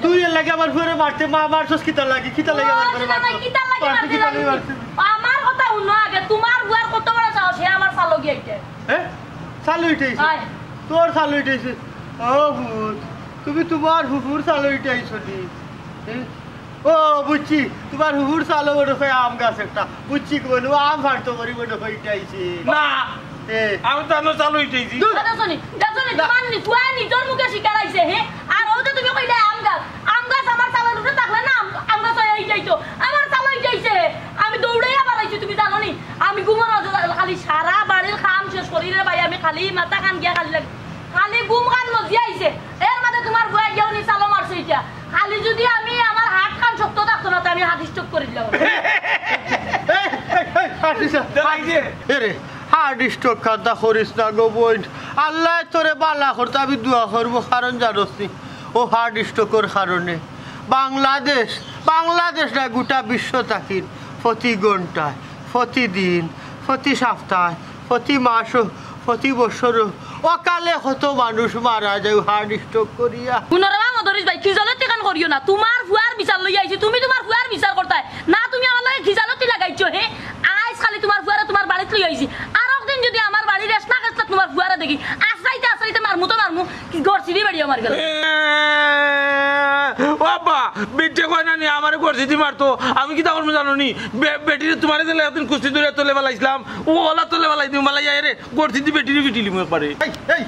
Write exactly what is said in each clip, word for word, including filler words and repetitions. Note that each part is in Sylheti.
তুই এর লাগি আমার ফুয়ারে মারতে, মা, মারছস কিতার লাগি? কিতার লাগি আমার ফুয়ারে মারছস? কিতার লাগি মারতে লাগি? আমার কথা হুনো আগে, তুমার ফুয়ার কত বড় সাহস, হে আমার চালো গিয়া আইতে। হ্যাঁ? চালো উঠাইছে? আয়। তোর চালো উঠাইছে? ও ভূত, তুমি তুমার ফুফুর চালো উঠাইছো নি? হ্যাঁ? ও, বুঝছি, তুমার ফুফুর চালো মনে হয় আম গাছ একটা। বুঝছি, কোন আম ফাড়তো করি মনে হয় উঠাইছে। না, এ। আমি তো আনো চালো উঠাইছি। দূর। দেখছো নি? দেখছো নি? না। তুমার নি-, ফুয়ায় নিজর মুখে স্বীকার আইছে, হে? আর ও যে তুমি কইলে আম গাছ, আম গাছ আমার চালোর উপরে থাকলে না, আম, আম গাছ হয়ে যাইতো। আমার চালো হয়ে যাইছে। আমি দৌড়াইয়া বাড়াইছি, তুমি জানো নি? আমি ঘুমোর মাঝে খালি সারা বাড়ির কাম শেষ করি রে ভাই, আমি খালি মাথা খান গিয়া খালি লাগে। খালি ঘুম খান মজিয়া আইছে। এর মাঝে তুমার ফুয়ায় গিয়া উনি চালো মারছে এটা। খালি যদি আমি আমার হাত খান শক্ত থাকতো না, তো আমি হার্ট স্ট্রোক করে দিলাম। এই, এই, এই, হার্ট স্ট্রোক। এ রে, হার্ট স্ট্রোক কান্দা করিস না গো বইন। আল্লায় তোরে বালা করতে আমি দোয়া করবো, কারণ জানোস নি, ও হার্ট স্ট্রোকর কারণে বাংলাদেশ, বাংলাদেশ না, গোটা বিশ্ব থাকি প্রতি ঘন্টায়, প্রতিদিন, প্রতি সপ্তাহে, প্রতি মাসো, প্রতি বছরো অকালে কত মানুষ মারা যায় হার্ট স্ট্রোক করিয়া। হুনো রে বা মদরিছ ভাই, খিজালতি কান করিও না। তুমার ফুয়ার বিচার লইয়া আইছি, তুমি তুমার ফুয়ার বিচার করতায় না, তুমি আমার লগে খিজালতি লাগাইছো, হে? আইজ খালি তুমার ফুয়ারে তুমার বাড়িত লইয়া আইছি, আর একদিন যদি আমার বাড়ির রেশনা কেশনা তুমার ফুয়ারে দেখি, আশ্রাইতে আশ্রাইতে মারমু তো মারমু, কি ঘর ছিড়ি বেড়িয়ে আমার গেল। ও আব্বা, বেটিয়ে কয় না নি, আমারে ঘর ছিড়ি মারতো, আমি কিতা করমু জানো নি? বে-, বেটিরে তুমারে দিলে একদিন কুস্তি ধরে তুলে বেলাইছিলাম, ও ওলা তুলে বেলাই দিমু, বেলাই আয় রে। গর্তি দি বেটিরে পিটিলিমু একবারে। এই, এই,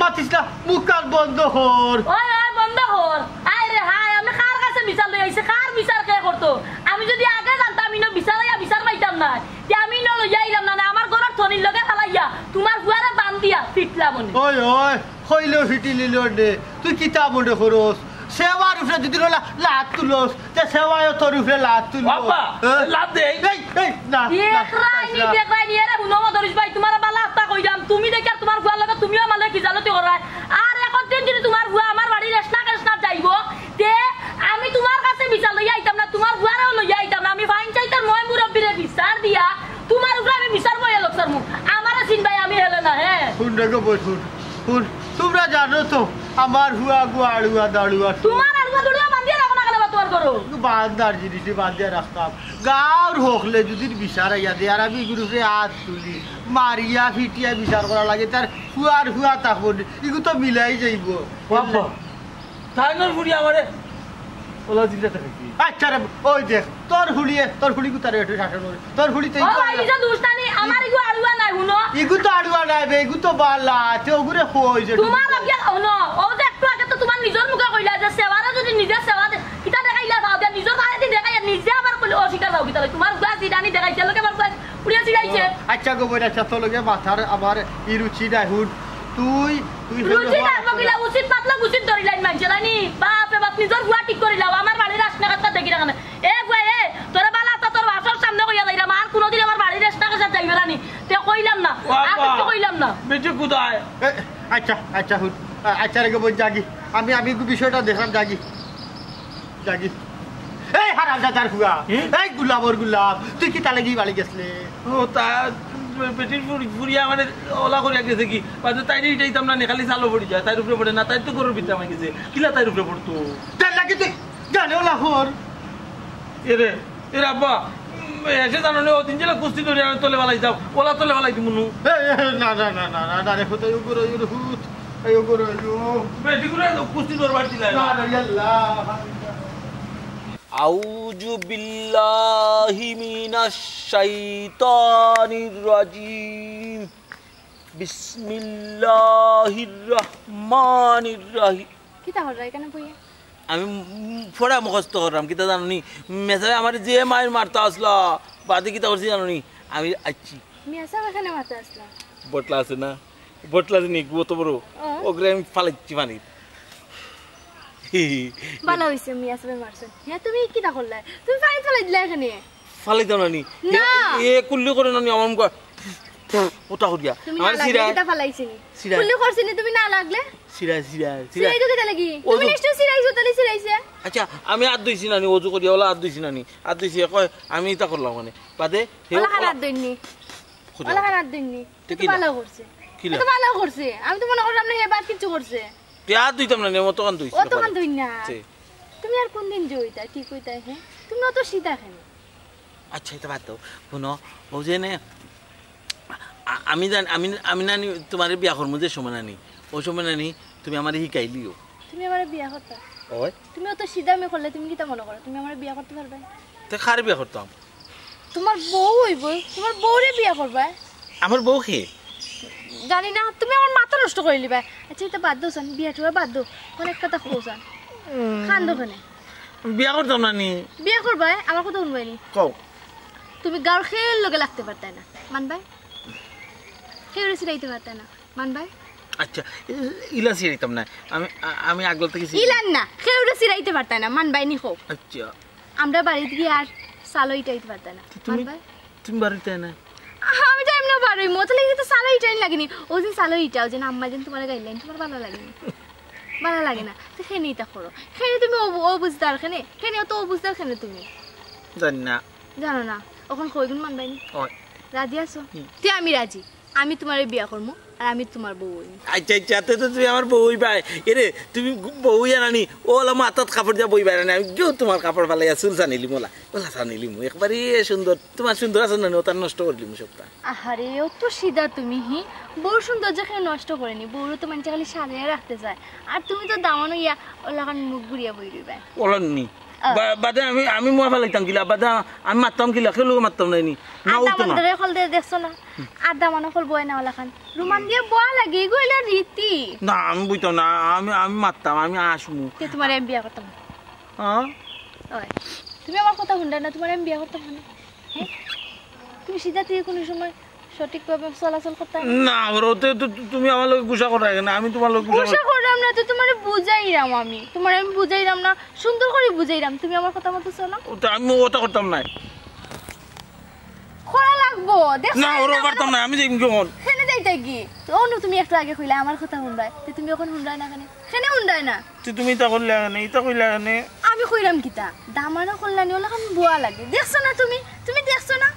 মাতিস না, মুখ কান বন্ধ কর। ওই, ওই, বন্ধ কর। আয় রে হায়, আমি কার কাছে বিচার লই আইছি? কার বিচার কে করতো? আমি যদি আগে জানতাম, ইনো বিচার আইয়া বিচার পাইতাম না। তে আমি ইনো লইয়া আইলাম না, না, আমার ঘরর থনির লগে ফালাইয়া, তুমার ফুয়ারে বান্ধিয়া ফিটলাম অনে। ওই, ওই, কইলেও ফিটিলিল নে। তুই কিতা মনে করস? সেওয়ার উপরে যদি লা-, লাত তুলস, তে সেওয়ায়ও তোর উপরে লাত তুলবো। বাবা, হ্যাঁ? লাত দে। এই, এই, না, না, দেখরায়নি, না। দেখরায়নি, এরে হুনো মদরিছ ভাই, তুমারে বালা একটা কইলাম, তুমি দেখি আর তুমার ফুয়ার লগে তুমিও আমার লগে খিজালতি কররায়। আর একদিন যদি তুমার ফুয়া আমার বাড়ির রেশনা কেশনা যাইবো, তে আমি তুমার কাছে বিচার লইয়া আইতাম না, তুমার ফুয়ারেও লইয়া আইতাম না, আমি ফাইন চাইতাম ময় মুরব্বিরে বিচার দিয়া, তুমার উপরে আমি বিচার বইয়া লোক সারমু। আমারে চিনবায়, আমি হেলে না, হ্যাঁ। হুন রে গো বইন, হুন, হুন। তুমরা জানো তো, আমার ফুয়া গু আড়ুয়া দাড়ুয়া। তুমার আড়ুয়া দাড়ুয়া বান্ধিয়া রাখো না কেনে বা তুমার ঘরো? বান্ধার জিনিসে বান্ধিয়া রাখতাম। গাঁওর হকলে যদি বিচার আইয়া দে, আর আমি ইগুর উপরে আত তুলি, মারিয়া ফিটিয়া বিচার করা লাগে, তার ফুয়ার ফুয়া থাকবো নি, ইগু তো মিলাই যাইবো। বাবা, তাইনর ফুড়ি আমারে ওলা জিল্লা দেখাইছি। আচ্ছা রে, ওই দেখ, তোর ফুড়িয়ে, তোর ফুড়ি গুতারে একটু শাসন করে। তোর ফুড়ি তো ও ইগু ভাই, আড়ুয়া। নিজে দুষ নানি, আমার ইগু আড়ুয়া নাই, হুনো। ইগু তো আড়ুয়া নাই বে, ইগু তো বালা, তে ওগুরে কই যে তুমার লগে, হুনো, ও যে একটু আগে তো তুমার নিজর মুখে কইলা যে সেওয়ারে যদি নিজে সেওয়া দে, কিতা দেখাইলা যাও দে, নিজর গায়ে দি দেখাইয়া নিজে আবার কইলে অস্বীকার যাও কিতা লই? তুমার উগা জিরানি দেখাইছে, লগে আবার উগা উড়িয়া জিরাইছে। আচ্ছা গো বইন, আচ্ছা, তোর লগে মাতার আমার ই রুচি নাই, হুন। তুই, তুই হইলে রুচি হওয়া লাগবো লাগবো কিলা, না। উচিত মাতলে উচিত ধরিলাইন মানছে, জানি? বাপ রে বাপ, নিজর ফুয়া ঠিক করিলাও, আমার বাড়ির রাস্তাঘাটটা দেখি রাখা না। এ ফুয়া, এ, তোরে বালা তো তোর বাপর সামনে কইয়া যাইরাম, আর কোনোদিন আমার বাড়ির রাস্তাঘাট যাইবে না নি। তে কইলাম না, আর বাবা, কিচ্ছু কইলাম না। বেটি কোথায়? এ, আচ্ছা, আচ্ছা, হুন। আ-, আচ্ছা রে গো বইন, যাগি। আমি, আমি বিষয়টা দেখলাম, যাগি। যাগি। এই হারামজাদার ফুয়া, হুম? এই গোলামর গোলাম, তুই কিতা লাগি বাড়ি গেছলে? ও, তা বেটির ফুরি-, ফুরিয়া মানে ওলা করিয়া গেছে কি? বাদে তাইরে ইটাইতাম না নি, খালি চালো পড়ি যায়, তাইর উপরে পড়ে না, তাইর তো ঘরর ভিতরে আমার গেছে, কিলা তাইর উপরে পড়তো? তার লাগি তুই জানে ওলা কর। এরে, এরে আব্বা, উম, এসে জানো নি, ওদিন যেলা কুস্তি ধরি আমি তলে ফালাই যাও, ওলা তলে ফালাই দিমু নু। এ, এ, না, না, না, না, না, না, রে, কোথায় ওগুলো, ওগুলো হুত, এই ওগুলো, ওগুলো। বেটি করে কুস্তি ধরবার দিলাই না। না, না, ইয়াল্লা। আউযু বিল্লাহি মিনাশ শাইতানির রাজিম। বিসমিল্লাহির রহমানির রহিম। কিতা কররা এখানে বইয়া? আমি, উম, পড়া মুখস্থ কররাম, কিতা জানো নি? মেসাবে আমারে যে মাইর মারতা আসলা, বাদে কিতা করছি জানো নি? আমি আইছি। মিয়া সাব এখানে মারতা আসলা? বটলা আছে না? বটলা আছে নি, অত বড়। ও। ওগুরে আমি ফালাইছি পানিত। ভালা অইছে, মিয়া সাবে মারছইন। হ্যাঁ, তুমি কিতা করলায়? তুমি পানিত ফালাই দিলায় এখানে। ফালাইতাম না নি। না। এ, এ কুল্লি করে না নি, আমার মুখে ওটা করিয়া। তুমি আমার না লাগলে সিরা। কিতা ফালাইছি নি? সিরা। কুল্লি করছি নি, তুমি না লাগলে? সিরা, সিরা, সিরা। সিরাইছো কিতা লাগি? অজু। তুমি নিশ্চয় সিরাইছো, তাহলে সিরাইছে। আচ্ছা, আমি আত ধুইছি না নি, অজু করিয়া ওলা আত ধুইছি না নি? আত ধুইছি, কয়, আমি ইতা করলাম মানে। বাদে, হে ওলা খান ওলা আত ধুইনি। খোদা। ওলা খান আত ধুইনি। তে এ তো কিলা? ভালা করছে। কিলা? এ তো ভালা করছে। আমি তো মনে করলাম না, হে বাদ কিচ্ছু করছে। তে আত ধুইতাম না নি, অতখান ধুইছি অতখান একবারে। ধুই না। তে। তুমি আর কোন দিন জইতা, ঠিক অইতায়, হে? তুমি অত সিধা কেনে? আচ্ছা, ইতা বাদ দেও। হুনো, অউ যে নে, আ-, আমি জান-, আমি, আমি নানি তুমারে বিয়া করমু যে সময় নানি, অউ সময় নানি তুমি আমারে হিকাইলিও। তুমি আমারে বিয়া করতা? অয়। তুমি অত সিধা মি করলে তুমি কিতা মনো করো? তুমি আমারে বিয়া করতে পারবায়? তে কারে বিয়া করতাম? তুমার বউ অইবো, তুমার বউরে বিয়া করবায়। আমার বউ কে? জানি না, তুমি আমার মাথা নষ্ট করিলিবায়। আচ্ছা, ইতা বাদ দেও ছান, বিয়া টিয়া বাদ দেও। অখন এক কথা কও ছান। কান্দো কেনে? বিয়া করতাম না নি। বিয়া করবায়, আমার কথা হুনবায় নি। কও। তুমি গাউর কেউর লগে লাগতে পারতায় না, মানবায়? কেউরে ছিড়াইতে পারতায় না, মানবায়? আচ্ছা, ই-, ইলা ছিড়াইতাম না। আমি, আ-, আমি আগল থাকি ছিড়ি- ইলান না, কেউরে ছিড়াইতে পারতায় না, মানবায় নি কও? আচ্ছা। আমরার বাড়িত গিয়া আর চালো ইটাইতে পারতায় না, তুমি, মানবায়? তুমি বাড়িত না? আমি তো এমনে বাড়িত, মোর লাগি তো চালো ইটাইন লাগে নি। অউ যে চালো ইটা, অউ যে আম্মায় যেন তুমারে গাইল্লাইন, তুমার ভালা লাগে নি? ভালা লাগে না। তে কেনে ইতা করো? কেনে তুমি অবু-, অবুঝদার কেনে? কেনে অত অবুঝদার কেনে তুমি? জানি না। জানো না? অখন কইগুন মানবায় নি? অয়। রাজি আছো? হুম। তে আমি রাজি। আমি তুমারে বিয়া করমু, আর আমি তুমার বউ অইমু। আচ্ছা, আচ্ছা, তে তো তুমি আমার বউ অইবায়। এরে, তুমি বউ অইয়া নানি, অলা মাথাত কাপড় দিয়া বইবায় নানি, আমি গিয়া তুমার কাপড় ফালাইয়া চুল ছানিলিমু অলা। অলা ছানিলিমু। একবারে সুন্দর, তুমার সুন্দর আছে নানি, অতা নষ্ট করিলিমু সবতা। আহারে, অত সিধা তুমি, হি? বউর সৌন্দর্য কেউ নষ্ট করে নি, বউরে তো মানষে খালি সাজাইয়া রাখতে চায়। আর তুমি তো দামান অইয়া অলাখান মুখ ঘুরাইয়া বই রইবায়। অলার নি। আহ। বা-, বাদে আমি, আমি মুয়া ফালাইতাম কিলা, বাদে আমি মাততাম কিলা, কেউর লগে মাততাম নায় নি। না, আর অইতো না। দামান্দরে অকল দে-, দেখছো না? আর দামান অকল বয় না অলাখান। রুমাল দিয়া বওয়া লাগে, ইগু অইলা রীতি। না, আমি বইতাম না, আমি, আমি মাততাম, আমি আসমু। তে তুমারে আমি বিয়া করতাম না। হ্যাঁ? অয়। তুমি আমার কথা হুনরায় না, তুমারে আমি বিয়া করতাম না। হে? তুমি সিধা থাকি কুনু সময় সঠিকভাবে চলাচল করতায় না? না, অর অতে তো তু-, তুমি আমার লগে গুসা কররায় কেনে? আমি তুমার লগে গুসা কর- গুসা কররাম না তো, তুমারে বুঝাইরাম আমি। তুমারে আমি বুঝাইরাম না, সুন্দর করি বুঝাইরাম। তুমি আমার কথা মতো চলো। অতে আমি অতা করতাম নায়। করা লাগবো, দেখছো না, না, অর অতা আমার করতাম নায়, আমি যাইমু গি অখন। কেনে যাইতায় গি? তো অনু তুমি একটু আগে কইলায় আমার কথা হুনবায়, তে তুমি অখন হুনরায় না কেনে? কেনে হুনরায় না? তে তুমি ইতা করলায় কেনে, ইতা কইলায় কেনে? আমি কইরাম কিতা? দামানও করলানি, অলাখান বওয়া লাগে। দেখছো না তুমি? তুমি দেখছো না?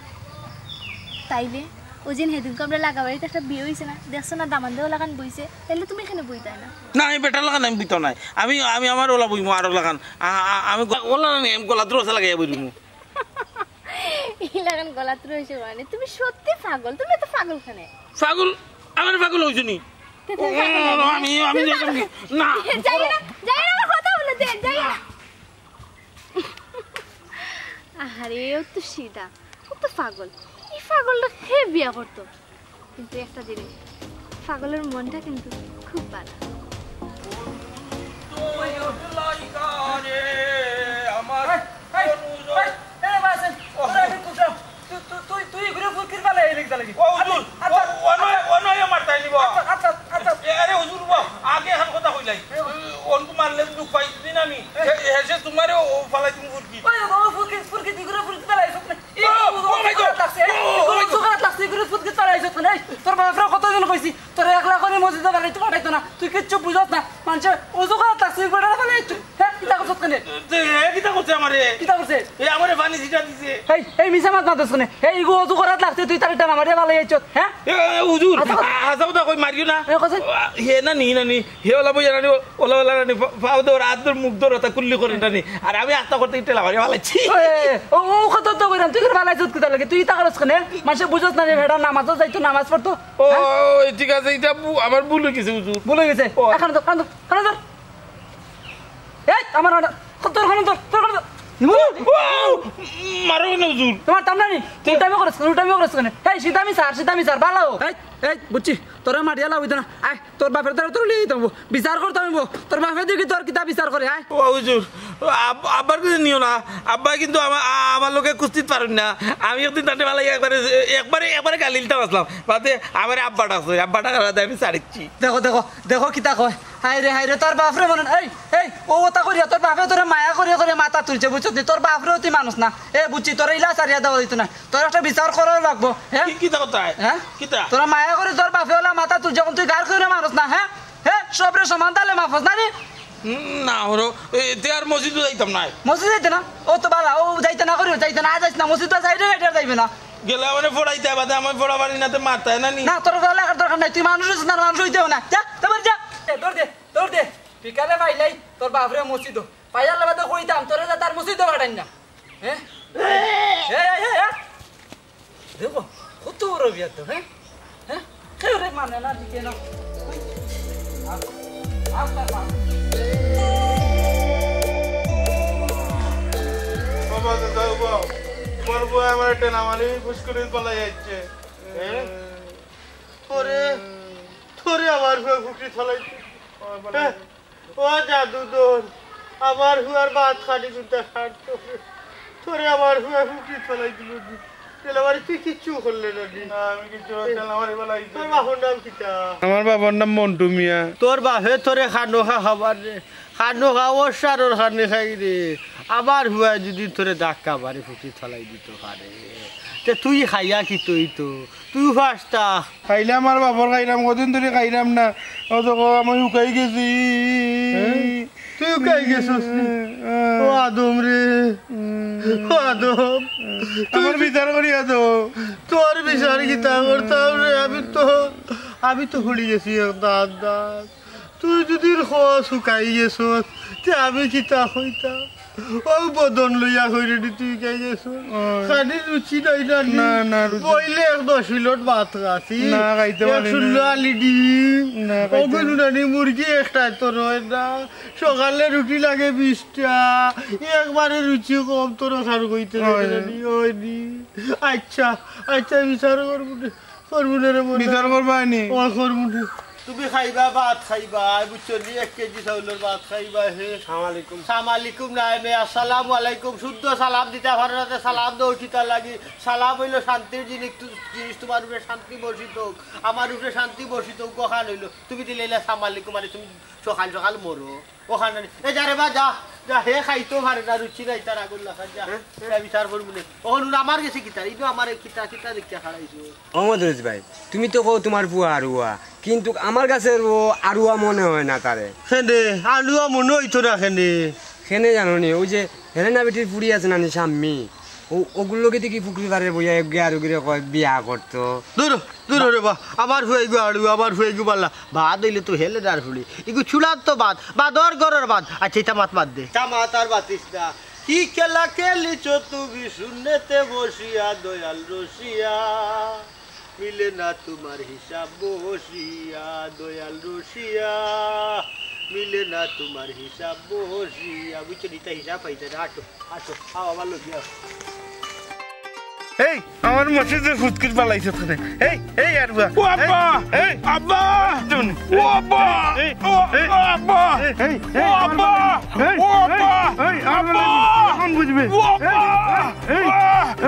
তাইলে অউ যে হেদিনকে আমরার লাগা বাড়িত একটা বিয়া অইছে না? দেখছো না দামান্দে অলাখান বইছে? তাইলে তুমি কেনে বইতায় না? না, আমি বেটার লাখান আমি বইতাম নায়। আমি, আমি আমার অলা বইমু আর অলাখান। আ-, আ-, আমি গ-, অলা নানি, আমি গলাত রশি লাগাইয়া বইমু। ইলাখান গলাত রশি মানে? তুমি সত্যি পাগল, তুমি অত পাগল কেনে? পাগল? আমি পাগল অইছি নি? তে তুমি পাগল ও, নায়? আমি, আমি তুমি যাইতাম পাগল। না। যাই না, যাই না, আমার কথা হুনো, যাই, যাই না। আহারে, অউ তো সিধা, অউ তো পাগল। ই পাগলরে কে বিয়া করতো? কিন্তু একটা জিনিস, পাগলর মনটা কিন্তু খুব ভালা। আমার এই, এই, এই, বাসে, তোরা কি কুকরাম? তুই, তুই, তুই, তুই ঘুরে ফুরকির বেলা এই লিখতে লাগি। ও, হুজুর, আচ্ছা, ও, ও নয়, ও নয় আমার তাই নিব। আচ্ছা, আচ্ছা, আচ্ছা। এ, আরে হুজুর, ও আগে এখন কথা কইলাই। অনকু মারলে দুখ পাই দিন আমি। এ, এসে তোমারে ও ফালাই তুমি ফুরকি। ওই, ও ফুরকি, ফুরকি, তুই ঘুরে ফুরকি বেলা এই সব না। ও, ও, ও, my God। লাগছে, ও, ও, my God। অজু করাত লাগছে, এগুলো ফুটকিত ফালাইছত কেনে? এই, তোর বাপরে কতদিন কইছি, তোরে একলা করি মসজিদো ফালাইতো, ফালাইতো না। তুই কিচ্ছু বুঝস না। মানষে অজু করাত লাগছে, এগুলো ফালাইতো। হে, কিতা করছত কেনে? তে, এ কিতা করছে আমারে? কিতা করছে? এ আমারে পানি ছিটা দিছে। এই, এই মিছা মাত মাতস কেনে? এই, ইগু অজু করাত লাগছে, তুই তারে টানা মারিয়া ফালাই আইছত, হে? এ, এ, হুজুর, আচ্ছা, আ-, আচ্ছা কথা কই, মারিও না। এ, কইছে? হে না নি, না নি। হে ওলা বইয়া রানি, ওলা ওলা রানি, ফা-, ফাও দৌড়, আত দৌড়, মুখ দৌড়, ওটা কুল্লি করে রানি। আর আমি আস্তা করতে ইট্টা লাগাই ফালাইছি। এ, ও, ও কত তো কইরাম, তুই করে ফালাইছত কিতা লাগে? তুই ইতা করস কেনে? মানষে বুঝস না রে বেটা, নামাজও যাইতো, নামাজ পড়তো। ও, হ্যাঁ? ওই ঠিক আছে, ইটা ভু-, আমার ভুল অই গেছে, হুজুর। ভুল অই গেছে? ও। এখন তো, এখন তো, এখন তো। এই, আমার, আমার, তোর, এখন তোর, তোর, এখন তোর। ও, ও, মারো না, হুজুর। তোমার তামনা নি? তুই টাইমে করস, তুই টাইমে করস কেনে? এই, সিধা মি স্যার, সিধা মি স্যার, ভালো। এই, এই, বুঝছি, তোরা মারিয়া লাভ অইতো না। আয়, তোর বাপের দ্বারা তোর লিয়ে দিতাম, বিচার করতাম অইবো। তোর বাপে দেখি তোর কিতা বিচার করে, আয়। ও হুজুর, আব-, আব্বার কাছে নিও না। আব্বা কিন্তু আমা-, আ-, আমার লগে কুস্তিত পারইন না। আমি একদিন তাতে ফালাই একবারে, একবারে, একবারে গালিলতাম আসলাম। বাদে আমারে আব্বা ডাকছে, আব্বা ডাকার বাদে আমি ছাড়িচ্ছি। দেখো, দেখো, দেখো কিতা কয়। হায় রে, হায় রে, তোর বাপরে মনে, এই, এই, ও ওটা করিয়া, তোর বাপে তোরে মায়া করিয়া করিয়া মাথা তুলছে, বুঝছত নি? তোর বাপরেও তুই মানুষ না। এ, বুঝছি, তোর ইলা ছাড়িয়া দেওয়া দিত না। তোর একটা বিচার করা লাগবো, হ্যাঁ? কি, কিতা কথা? হ্যাঁ? কিতা? তোরা মায়া করে তোর বাপে ওলা মাথা তুলছে, যখন তুই গার করে মানুষ না, হ্যাঁ? হ্যাঁ? সবরে সমান তালে মাফস না রে? উম, না, হরো, এ, তে আর মসজিদও যাইতাম না। মসজিদ যাইতে না? ও তো বালা, ও যাইতে না করিও, যাইতে না, আজ যাইস না, মসজিদ তো যাইতে না, এটা যাইবে না। গেলে আমারে ফড়াইতে বাদে, আমার ফড়া পারি না, তে মারতে না নি? না, তোর ফড়া লাগার দরকার নাই, তুই মানুষ হইছিস না, মানুষ হইতেও না। যা, তোমার যা। এ, দৌড় দে, দৌড় দে। বিকালে পাইলাই তোর বাপরে মসজিদ। ভাই, আল্লাহ বাদে কইতাম, তোরে যে তার মসজিদে পাঠাইন না। হ্যাঁ? এই, এই, এই, এই। দেখো, কত বড় বিয়াদব, হ্যাঁ? হ্যাঁ? কেউ রে মানে না, দিকে না। আর, আর তার মা। বাবা, দাদা, বাবা, তোমার বউ আমার একটা নামালি ফুসকুড়ি পালাই যাচ্ছে। হ্যাঁ? তোরে, তোরে আমার বউ ফুকরি ফালাই। হ্যাঁ? ও জাদুধর, আমার ফুয়ার ভাত খানি কুন্তা খান তোরে। তোরে আমার ফুয়া ফুকরি ফালাই দিল নি। তেলে আমারে তুই কিচ্ছু করলে না নি। না, আমি কিচ্ছু করতে না, আমারে ফালাই দিল। তোর বাপর নাম কিতা? আমার বাবার নাম মন্টু মিয়া। তোর বাপে তোরে খানো খা খাবার রে। খানো খা, ওর সারর খানি খাই রে। আমার ফুয়া যদি তোরে ধাক্কা মারে ফুকরি ফালাই দিত পারে। তে তুই খাইয়া কিতা অইতো? তুই ফাস্তা। খাইলাম আর বাপর খাইলাম, কদিন ধরি খাইলাম না। ও তো কও, আমি উকাই গেছি। হ্যাঁ? তুই উকাই গেছস নি? ও আদম রে, ও আদম। তুই আমার বিচার করিয়া দো। তোর বিচার কিতা করতাম রে? আমি তো, আমি তো ফুলি গেছি এক দাঁত দাঁত। তুই যদি কস উকাই গেছস, তে আমি কিতা কইতাম? ও বদন লইয়া কইরে দি তুই উকাই গেছস। ওই। খানি রুচি নাই না নি? না, না, রুচি। বইলে এক দশ প্লেট ভাত খাসি। না, খাইতে এক পারি না। ষোলো আলি ডিম। না, খাইতে ওগুলো নানি মুরগি একটা তো রয় না। সকালে রুটি লাগে বিশটা। একবারে রুচি কম তোর খান কইতে ওই। নানি, ওই নি। আচ্ছা, আচ্ছা, বিচার করবো নে। করবো নে রে মনে। বিচার করবা নি? ও করবো নে। তুমি খাইবা, ভাত খাইবা, বুঝছো নি? এক কেজি চাউলর ভাত খাইবা হে। সালাম আলাইকুম। সালাম আলাইকুম নাই মে, আসসালামু আলাইকুম। শুদ্ধ সালাম দিতা পারো না, তে সালাম দেও কিতা লাগি? সালাম অইলো শান্তির জিনিস, তু-, জিনিস, তোমার উপরে শান্তি বর্ষিত হোক, আমার উপরে শান্তি বর্ষিত হোক, অখান অইলো। তুমি দিলে ইলা সালাম আলাইকুম, আরে তুমি সকাল সকাল মরো। অখান নানি। এ যা রে বা, যা, যা, হে খাইতো পারে না, রুচি নাই তার আগুন লাখান, যা। হ্যাঁ? যা, বিচার করবো নে। অখন হুন আমার গেছে কিতা, ইনো আমারে কিতা, কিতা দেখিয়া খাড়াইছো। ও মদরুজ ভাই, তুমি তো কও তোমার ফুয়া আরুয়া, কিন্তু আমার গেছে ও আরুয়া মনে হয় না তারে। কেনে? আরুয়া মনে অইতো না কেনে? কেনে জানো নি, ওই যে হেলেনা বেটির ফুড়ি আছে না নি, শাম্মী, ও, ওগুর লগে দেখি ফুকরি পাড়ের বইয়া এগু আরুগিরে কয় বিয়া করতো। দূর, দূর রে বা, আমার ফুয়া ইগু আরুয়া, আমার ফুয়া ইগু বালা। বাদ অইলে তো হেলেনার ফুড়ি। ইগু চুলার তো বাদ, বাদর ঘরর বাদ। আচ্ছা, ইতা মাত বাদ দে। ইতা মাত আর মাতিস না। কি খেলা খেলিছো তুমি শূন্যেতে বসিয়া, দয়াল রসিয়া? মিলে না তোমার হিসাব বসিয়া, দয়াল রসিয়া। মিলে না তোমার হিসাব বসিয়া। বুঝছো নি, ইতা হিসাব পাইতা না। আটো, আটো, আও, আমার লগে আও। এই, আমার মসজিদর ফুসকুড়ি ফালাইছে কেনে। এই, এই, আরুয়া। ও আব্বা! এই, এই। আব্বা! ও আব্বা! এই, ও এই, আব্বা! এই, এই, ও আব্বা! এই, ও আব্বা! এই, এই, আব্বা! অখন বুঝবে। ও আব্বা! এই, এই,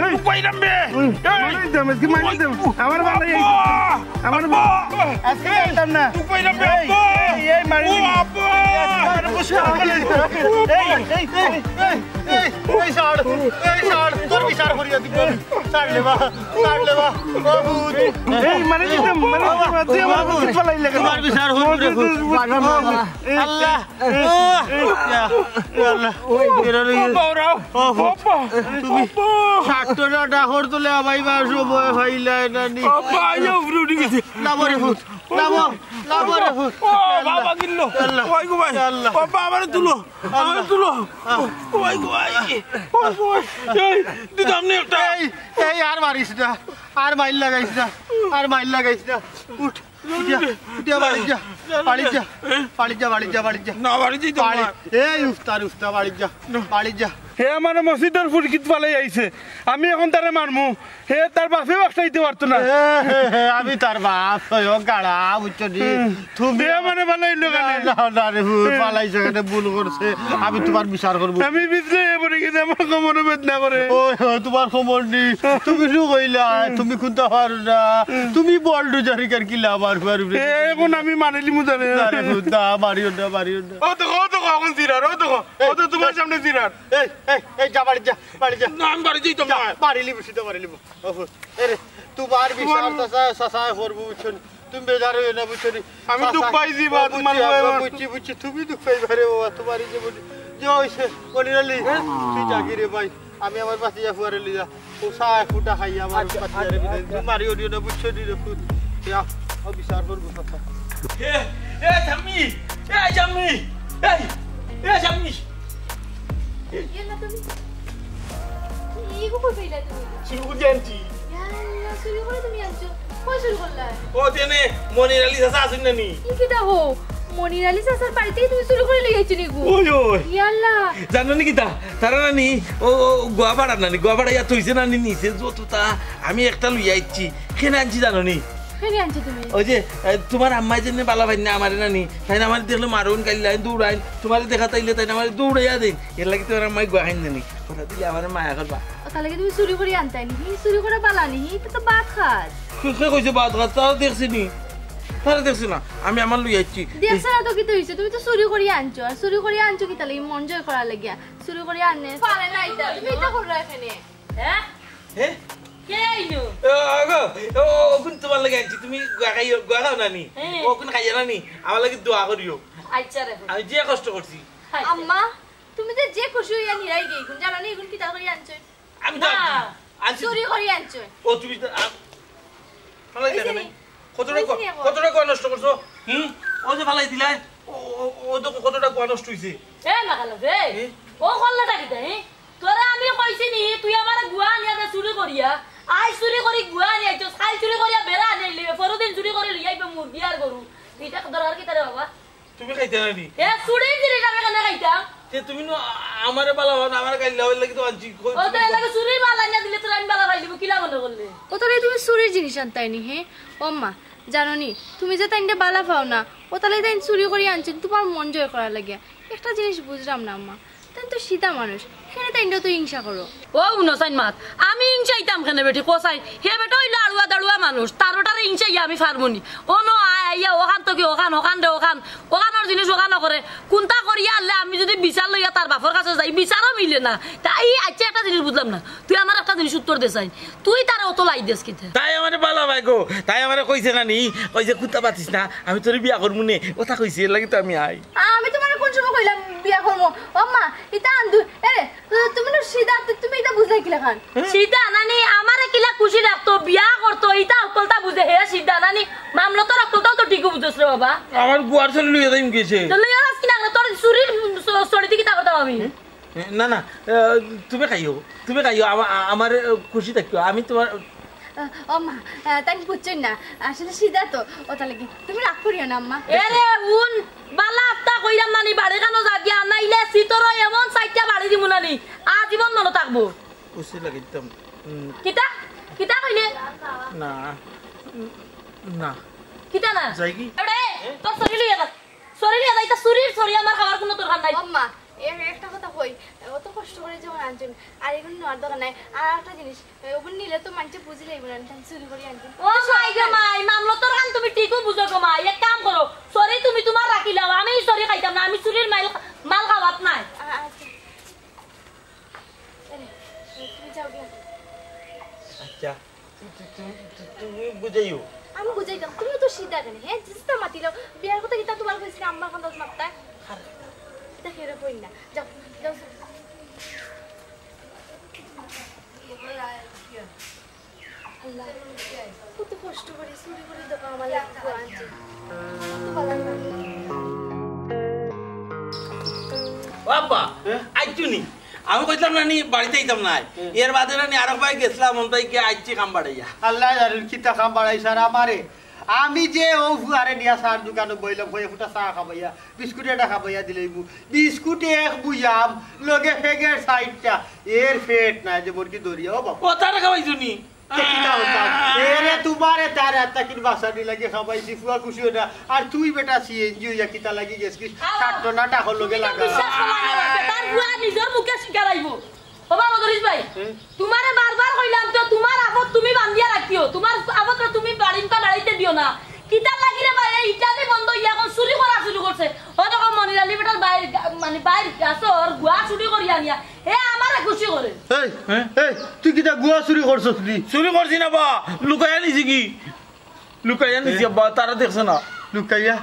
এই। উপায় না বে। এই, এই। মারি দিতাম, আজকে মারি দিতাম। আমার বালা এই। আব্বা! আমার আব্বা! আজকে মারতাম না। উপায় না বে, এই, আব্বা! এই, এই, মারি ও দিবি। আব্বা! এই, এই, এই, এই, এই, এই, ছাড়, এই, ছাড়, তোর বিচার করিয়া দিব আমি। ছাড় লে বা, ছাড় লে বা। ও ভূত। এই, মারি দিতাম, মারি দিতাম। তুই আমার মসজিদ ফালাইলে কেনে? তোমার বিচার করবো রে ভূত। এই, আল্লাহ। এই, এই, ইয়া, ইয়া আল্লাহ। এরা লই গেছে। বাবা, ওরা। ও, বাবা, তুমি বাবা। সাতটা ডাকর তলে আবাই বা সময় পাইলাই না নি। বাবা, আইয়া উপরে উঠি গেছে। নামো রে ভূত, নামো, নামো রে ভূত। ও, বাবা গিল্লো। আল্লাহ। ওই গো ভাই। আল্লাহ। বাবা, আমারে তুলো, আমারে তুলো। ও ভাই গো ভাই। ও ভাই। এই, দিতাম নি একটা। এই, এই, আর মারিস না, আর মাইর লাগাইস না, আর মাইর লাগাইস না। উঠ। উঠিয়া, উঠিয়া বাড়ি যা, বাড়ি যা, বাড়ি যা, বাড়ি যা, বাড়ি যা। না, বাড়ি যাইতাম না। এই উফতার, উফতা, বাড়ি যা, বাড়ি যা। হে আমারে মসজিদর ফুরকিত ফালাই আইছে, আমি অখন তারে মারমু। হে তার বাপেও আটকাইতে পারতো না। হে, হে, হে, আমি তার বাপ, অয় গাড়া, বুঝছো নি? হুম। তুমি হে আমারে ফালাইলো কেনে? না, না, না রে, ভুল, ফালাইছে কেনে, ভুল করছে। আমি তোমার বিচার করবো। আমি বিছনায় পড়ি গেছি, আমার কোমরো বেদনা করে। ওই, ওই, তোমার কোমর নি, তুমি শু কইলা, তুমি কুন্তা পারো না। তুমি বল ডুজারি কার কিলা আমার ঘর উপরে। এ, অখন আমি মারিলিমু তারে। না রে, ভুল, না, মারিও না, মারিও না। ও দেখো, ও দেখো, অখন জিরার, ও দেখো, ও তো তোমার সামনে জিরার। এই, এই, এই, যা বাড়ি যা, বাড়ি যা। না, আমি বাড়ি যাইতাম না। বাড়ি লিবি, সিধা বাড়ি লিবি। ও, এ রে, তোমার বিচার চাচা, চাচা করবো, বুঝছো নি? তুমি বেজার অইও না, বুঝছো নি? আমি দুখ পাইছি বা, তোমার বুঝছি, বুঝছি, তুমি দুখ পাইবা রে বাবা, তোমার এই যে বলি, যে অইছে, বলি রে লি, তুই জাগি রে ভাই, আমি আমার বাতি যা ফুয়ারে লিয়া, ও চা ফুটা খাই আমার বাতি আরে বিদায়, তুমি মারি অডিও না, বুঝছো নি রে ফুত? যা, ও বিচার করবো চাচা। এ, এ জামি, এ জামি, এই, এ জামি। ইয়া না তুমি। ইগু কই পাইলা তুমি? চুরি করি আনছি। ইয়া আল্লাহ, চুরি করি তুমি আনছো? কই চুরি করলা? ও তেনে মনির আলী চাচা আছইন না নি? ই কিতা কও? মনির আলী চাচার বাড়িত থাকি তুমি চুরি করি লই আইছো নি গো? ওই, ওই। ইয়া আল্লাহ। জানো নি কিতা? তারা না নি, ও, ও, গোয়াপাড়া না নি, গোয়াপাড়া ইয়া থইছে না নি নিচে যততা, আমি একটা লইয়া আইছি। কেনে আনছি জানো নি? কেনে আনছো তুমি? ওই যে, এ, তুমার আম্মায় যেনে বালা পাইন না আমারে না নি, তাইন আমারে দেখলে মারইন, গাইল্লাইন, দৌড়াইন, তুমারে দেখা তাইলে তাইন আমারে দৌড়াইয়া দেইন। এরলাগি তুমার আম্মায় গুয়া খাইন না নি। কথা দিলে আমারে মায়া করবা। ও, তাইলে কি তুমি চুরি করি আনতায় নি? হি, চুরি করা বালা নি? হি, ইটা তো বাদ খাত। কে, কে কইছে বাদ খাত? তারা দেখছি নি? তারা দেখছি না? আমি আমার লই আইছি। দেখছো না তো কিতা অইছে? তুমি তো চুরি করি আনছো। আর চুরি করি আনছো কিতার লাগি? মন জয় করার লাগিয়া। চুরি করি আনলে পারে না ইটা। তুমি ইটা করো এখানে। হ্যাঁ? হে? কে আইলো? ও, ওগো, ও, ওগুন তুমার লাগি আনছি। তুমি গুয়া খাইও, গুয়া খাও না নি? হ্যাঁ। ওগুন খাইও না নি? আমার লাগি দোয়া করিও। আচ্ছা রে। আমি যে কষ্ট করছি। আচ্ছা। আম্মা, তুমি যে, যে খুশি অইয়া নিরাই গেই, জানো নি, এগুন কিতা করি আনছো? আমি তো না। আনছি, আনছি। চুরি করি আনছো। ও, তুমি তো, আ, ফালাই ওই দেখো যে না। নি। কতটা ওই যে নি এখন। কতটা গুয়া নষ্ট করছো? হুম? ও যে ফালাই দিলাই, ও, ও, ও দেখো কতটা গুয়া নষ্ট হইছে। এ মাখালো রে, হুম? ও করলাটা কিতা, হে? তোরে আমি কইছি নি, তুই আমারে গুয়া আনিয়া দে চুরি করিয়া। আইজ চুরি করি গুয়া আনিয়া আইছস, কাইল চুরি করিয়া বেড়া আনিয়া আইলে, পরদিন চুরি করি লইয়া আইবে মুরগি আর গরু। ইটা দরকার কিতা রে বাবা? তুমি খাইতে না নি? এ চুরির জিনিস আমি কেনে খাইতাম? তে তুমি নু আমারে বালা পাও না, আমারে গাইল্লাইবার লাগি তো আনছি। কই ও তো তুমি এর লাগি চুরির মাল আনিয়া দিলে তোরে আমি বালা পাইলিমু, কিলা মনে করলে? ও তাইলে তুমি চুরির জিনিস আনতায় নি, হে? ও আম্মা, জানো নি, তুমি যে তাইনরে বালা পাও না, ও তাইলে তাইন চুরি করি আনছইন, তুমার মন জয় করার লাগিয়া। একটা জিনিস বুঝলাম না আম্মা, তাইন তো সিধা মানুষ, কেনে তাইনরে অত হিংসা করো? ও উনসাইন মাত, আমি হিংসাইতাম কেনে বেটি, কসাই? হে বেটা অইলো আড়ুয়া দাড়ুয়া মানুষ, তার ওটারে হিংসাইয়া আমি পারমু নি। অনো আয় আইয়া অখান থাকি অখান, অখান দে অখান, অখানর জিনিস অখানো করে। কুন্তা করিয়া আনলে আমি যুদি বিচার লইয়া তার বাপর কাছে যাই, বিচারও মিলে না। তাই আচ্ছা একটা জিনিস বুঝলাম না, তুই আমার একটা জিনিস উত্তর দে চাই, তুই তারে অত লাই দেস কিতা? তাই আমারে বালা পায় গো, তাই আমারে কইছে না নি, কইছে কুন্তা পাতিস না, আমি তোরে বিয়া করমু নে, অতা কইছে, এর লাগি তো আমি আই। আমি তুমারে কুন সময় কইলাম বিয়া করমু? ও আম্মা, ইতা আন্দু, এ, তুমি নু সিধা, তু-, তুমি ইতা বুঝলায় কিলাখান? সিধা নানি, আমারে কিলা খুশি রাখতো, বিয়া করতো, ইতা অকলতা বুঝে হে সিধা নানি, মামলতর অকলতাও তো ঠিকউ বুঝোস রে বাবা। আমার গুয়ার চলি লইয়া যাইমু গেছে। তো লইয়া যাস কিলা, তোর চুরির চ-, চলিদি কিতা করতাম আমি? না, না, আহ, তুমি খাইও, তুমি খাইও, আমা-, আ-, আমার, আহ, খুশি থাকিও, আমি তুমার আহ, ও মা, আহ, তাইন বুঝছইন না, আসলে সিধা তো, অতার লাগি। তুমি রাগ করিও না, আম্মা। এরে, উন, বালা আত্তা কইরাম নানি, বাড়ি খানো যা গিয়া, নাইলে সিতর এমন চাইরটা বাড়ি দিমু নানি, আজীবন মনো থাকবো। খুশি লাগিতাম। উম। কিতা? কিতা কইলে? না। উম, না। কিতা না? যাই কি? এরে, তোর শরীর লইয়া যা। শরীর লইয়া যা, ইতা চুরির শরীর আমার খাওয়ার কুনু দরকার নাই। আম্মা, এ-, একটা কথা কই, অত কষ্ট করি যখন আনছইন, আর এগুন নেওয়ার দরকার নাই। আর একটা জিনিস, এ, ওগুন নিলে তো মানষে বুঝি লাইবো না, তাই চুরি করি আনছইন। ও মাই গো মাই, মামলতর খান তুমি ঠিকউ বুঝো গো মাই। এক কাম করো, শরীর তুমি তুমার রাখিলাও, আমি ই শরীর খাইতাম না, আমি চুরির মাল, মাল খাওয়াত নায়। আ-, আচ্ছা। এরে, তুমি যাও গিয়া। আচ্ছা। তু-, তু-, তু-, তু-, তুমি বুঝাইও। আমি বুঝাইতাম, তুমি তো সিধা কেনে, হে? যেতা মাতিলাও, বিয়ার কথা কিতা তুমার কইছি না, আম্মার কথা মাততায়? দেখো, এরে কই না। যাও, যাও, যাও। আল্লাহ, কত কষ্ট করি, চুরি করি দেখো আমার লাগি গুয়া আনছে। কত ভালা লাগে। ও আব্বা, হে? আইছো নি? আমি কইতাম না নি, বাড়িত আইতাম নায়। হুম। এর বাদে না নি, আরক বায় গেছলাম, অন থাকি আইছি কাম বাড়াইয়া। আল্লায় জানইন কিতা কাম বাড়াইছার আমারে। আমি যে অউ ফুয়ারে নিয়া চার দোকানো বইলাম, কই ফুটা চা খাবাইয়া, বিস্কুট এটা খাবাইয়া দিলাইমু। বিস্কুট এক বুয়াম, লগে ফেগের চাইরটা, এর পেট নাই যে মুরগি দরিয়া, ও বাবা। ও তারে খাবাইছো নি? তে কিতা করতাম? এরে তুমারে তার আত্মা কিন বাসানি লাগি খাবাইছি, ফুয়া খুশি অইরা। আর তুই বেটা সিএনজি অইয়া কিতা লাগি গেছগি? আও। সাত টনা টাকার লগে তুমি তো লাগা। বিশ্বাস করো না, বেটার ফুয়া নিজর মুখে স্বীকার আইবো। ও বাবা দরিস ভাই, হুম? তুমারে বারবার কইলাম তো, তুমার আপদ তুমি বান্ধিয়া রাখিও, তুমার আপদরে তুমি বাড়িমুখা বাড়াইতে দিও না। কিতার লাগি রে ভাই, এই ইটা যে বন্ধ অইয়া এখন চুরি করা শুরু করছে। ও দেখো মনির আলী বেটার বাইর গা-, মানে বাইর গাছর গুয়া চুরি করি আনিয়া হে আমারে খুশি করে। এই, হ্যাঁ? এই, তুই কিতা গুয়া চুরি করছস নি? চুরি করছি না বা, লুকাইয়া নিছি কি? লুকাইয়া নিছি এ? আব্বা, তারা দেখছে না। লুকাইয়া?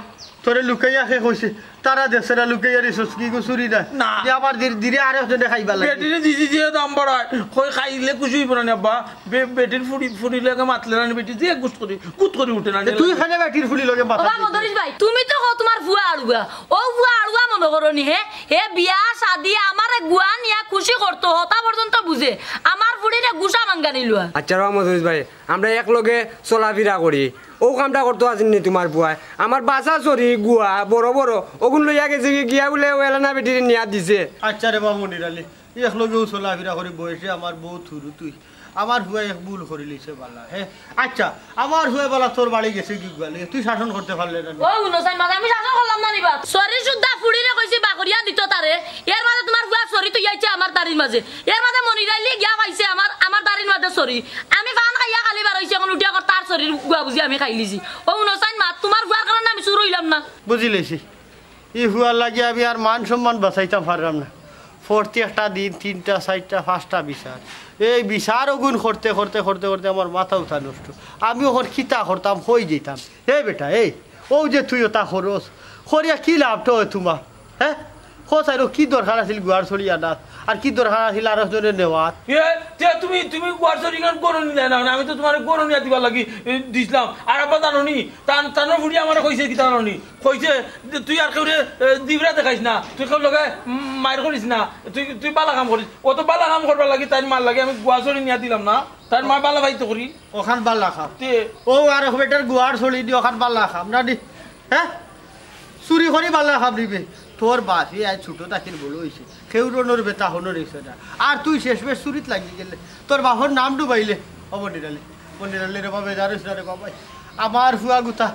তোরে লুকাইয়া কে কইছে? তারা দেশে না লুকাইয়া রিসোর্স কি গো চুরি না? না। যে আমার ধীরে ধীরে আরেকজনে খাইবা লাগে। বেটিরে দিছি যে দাম বাড়ায়, কই খাইলে খুশি অইবো না নি আব্বা? বে-, বেটির ফুড়ি, ফুড়ির লগে মাতলে না নি বেটি, যে গুস করি, গুত করি উঠে না নি। তুই খানে বেটির ফুড়ির লগে মাথা ওবা দিতে। মদরিস ভাই, তুমি তো কও তুমার ফুয়া আড়ুয়া। অউ ফুয়া আড়ুয়া মনো করো নি, হে? হে বিয়া শাদি আমারে গুয়া নিয়া খুশি করতো, হতা পর্যন্ত বুঝে। আমার ফুড়িরে গুসা মাঙ্গা নিলুয়া। আচ্ছা, রহমত হইস ভাই, আমরা এক লগে চলাফিরা করি, অউ কামটা করতো আছিল নি তুমার ফুয়ায়? আমার বাসা চরি গুয়া বড় বড়, অগুন লইয়া গেছে গি, গিয়া বুলে অউ এলানা বেটিরে নিয়া দিছে। আচ্ছা রে বা মনির আলী, এক লগেউ চলাফিরা করি, বয়সে আমার বউত হুরু তুই। আমার ফুয়ায় এক ভুল করিলিছে বালা, হে। আচ্ছা, আমার ফুয়ায় বালা তোর বাড়ি গেছে গি গুয়া লইয়া, তুই শাসন করতে পারলে না নি? ও হুনো চাইন মাঝে আমি শাসন করলাম না নি বা? চরি সুদ্ধা ফুড়িরে কইছি বাকরিয়া দিতো তারে, এর মাঝে তুমার ফুয়া চরি থইয়া আইছে আমার দাড়ির মাঝে। এর মাঝে মনির আলী গিয়া পাইছে আমার, আমার দাড়ির মাঝে চরি। আমি পান খাইয়া খালি বার অইছি, অখন উঠিয়া কর তার চরির গুয়া বুঝি আমি খাইলিছি। ও হুনো চাইন মাত, তুমার ফুয়ার কারণে আমি চুর অইলাম না। বুঝিলিছি। ই ফুয়ার লাগি আমি আর মান সম্মান বাচাইতাম পারলাম না। প্রতি একটা দিন তিনটা, চাইরটা, পাঁচটা বিচার। এই বিচার অগুন করতে, করতে, করতে, করতে আমার মাথা উঠা নষ্ট। আমি অখন কিতা করতাম, কই যাইতাম? হে বেটা, এই, অউ যে তুই অতা করস, করিয়া কি লাভটা অয় তুমার? হে? কও চাইন, কি দরকার আছিল গুয়ার চরি আনাত? আর কি দরকার আছিল আরক জনরে নেওয়াত? এ, তে তুমি, তুমি গুয়ার চরি ইখান গরু নিলায় না, আমি তো তুমারে গরু নিয়া দিবার লাগি, এ, দিছলাম। আর আব্বা জানো নি, তান, তানর ফুড়ি আমারে কইছে কিতা জানো নি? কইছে যে তুই আর কেউরে, এ, দিবরা দেখাইস না, তুই কেউর লগে, উম, মাইর করিস না, তুই, তুই বালা কাম করিস। অউ তো বালা কাম করবার লাগি তাইর মার লাগি আমি গুয়া চরি নিয়া দিলাম না, তাইর মা বালা পাইতো করি। অখান বালা কাম। তে অউ আরক বেটার গুয়ার চরি দি অখান বালা কাম না দি, হে? চুরি করি বালা কাম নি বে। তোর বাপে আইজ ছোট থাকির বড় অইছে, কেউর অনর বেটা হনর অইছে না। আর তুই শেষমেশ চুরিত লাগি গেলে, তোর বাপর নাম ডুবাইলে। ও মনির আলী, মনির আলী রে বাবা, বেজার অইস না রে বাবা। আমার ফুয়া গুতা,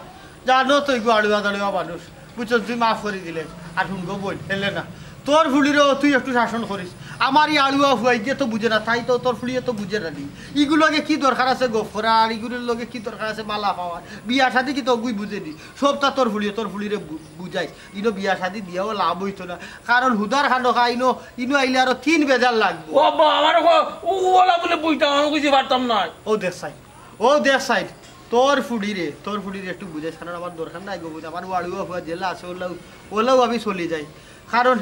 জানো তো ইগু আড়ুয়া দাড়ুয়া মানুষ, বুঝছস, তুই মাফ করি দিলে। আর হুন গো বইন, হেলে না, তোর ফুড়িরেও তুই একটু শাসন করিস। আমার ই আড়ুয়া ফুয়ায় তো বুঝে না, তাই তো তোর ফুড়িয়ে তো বুঝে না নি। ইগুর লগে কি দরকার আছে গফ করার, আর ইগুর লগে কি দরকার আছে বালা পাওয়ার? বিয়া শাদি কিতা অগুই বুঝে নি? সবতা তোর ফুড়িয়ে, তোর ফুড়িরে বু-, বুঝাইস। ইনো বিয়া শাদি দিয়াও লাভ অইতো না, কারণ হুদার খানো খা, ইনো, ইনো আইলে আরো তিন বেজার লাগবো। ও আব্বা, আমার ওলা বুলে বইতাম, আমি কিছু পারতাম না। ও দেখ সাইড, ও দেখ সাইড, তোর ফুড়িরে, তোর ফুড়িরে একটু বুঝাইস, কারণ আমার দরকার নাই গো, বুঝ, আমার ওয়াড়ুয়া ফুয়া জেলা আছে, ওলাও, ওলাও আমি চলি যাই। কারণ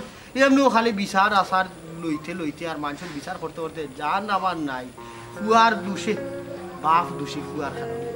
এমনিও খালি বিচার আচার লইতে লইতে আর মানষর বিচার করতে করতে জান আমার নাই। ফুয়ার দুষে, বাপ দুষী ফুয়ার কারণে।